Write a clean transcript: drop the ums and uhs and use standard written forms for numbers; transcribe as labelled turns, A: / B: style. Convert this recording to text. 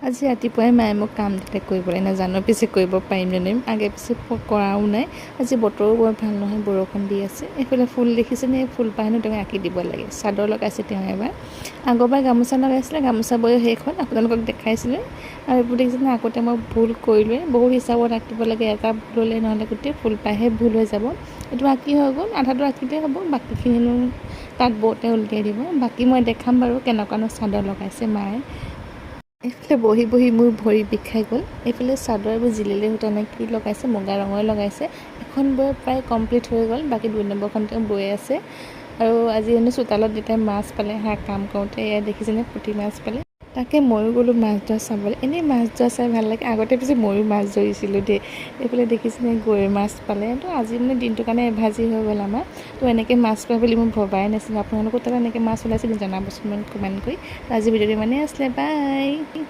A: আজি ৰাতিপুৱাই মায়ে মোক কাম দিলে কৰিবলৈ। নাজানো পিছে কৰিব পাৰিম নে নোৱাৰিম, আগে পিছে কৰাও নাই। আজি বতৰো বৰ ভাল নহয়, বৰষুণ দি আছে। এইফালে ফুল দেখিছেনে? এই ফুলপাহ হেনো তেওঁক আঁকি দিব লাগে। চাদৰ লগাইছে তেওঁ এবাৰ, আগৰবাৰ গামোচা লগাইছিলে, গামোচা বৈ শেষ হ'ল, আপোনালোকক দেখাইছিলোঁ। আৰু এইবোৰ দেখিছেনে? আগতে মই ভুল কৰিলোঁৱে। বহুত হিচাপত আঁকিব লাগে, এটা ভুল হ'লে নহ'লে গোটেই ফুলপাহে ভুল হৈ যাব। এইটো আঁকি হৈ গ'ল, আধাটো আঁকিলেই হ'ব, বাকীখিনিনো তাত বওঁতে উলিয়াই দিব। বাকী মই দেখাম বাৰু কেনেকুৱানো চাদৰ লগাইছে মায়ে। এইফালে বহি বহি মোৰ ভৰি বিষাই গ'ল। এইফালে চাদৰ এইবোৰ জিলিলি সূতা নে কি লগাইছে, মুগা ৰঙৰে লগাইছে। এখন বৈ প্ৰায় কমপ্লিট হৈ গ'ল, বাকী 2 নম্বৰখন তেওঁ বৈ আছে। আৰু আজি হেনো চোতালত দেউতাই মাছ পালে হা, কাম কৰোঁতে। এয়া দেখিছেনে, পুঠি মাছ পালে। তাকে ময়ো গ'লোঁ মাছ ধৰা চাবলৈ। এনেই মাছ ধৰা চাই ভাল লাগে। আগতে পিছে ময়ো মাছ ধৰিছিলোঁ দেই। এইফালে দেখিছেনে, গৰৈ মাছ পালে। তো আজি মানে দিনটোৰ কাৰণে এভাজি হৈ গ'ল আমাৰ। তো এনেকৈ মাছ পায় বুলি মই ভবাই নাছিলোঁ। আপোনালোকৰ তাত এনেকৈ মাছ ওলাইছে জনাবচোন মোক কমেণ্ট কৰি। আজি ভিডিঅ'টো ইমানেই আছিলে, বাই।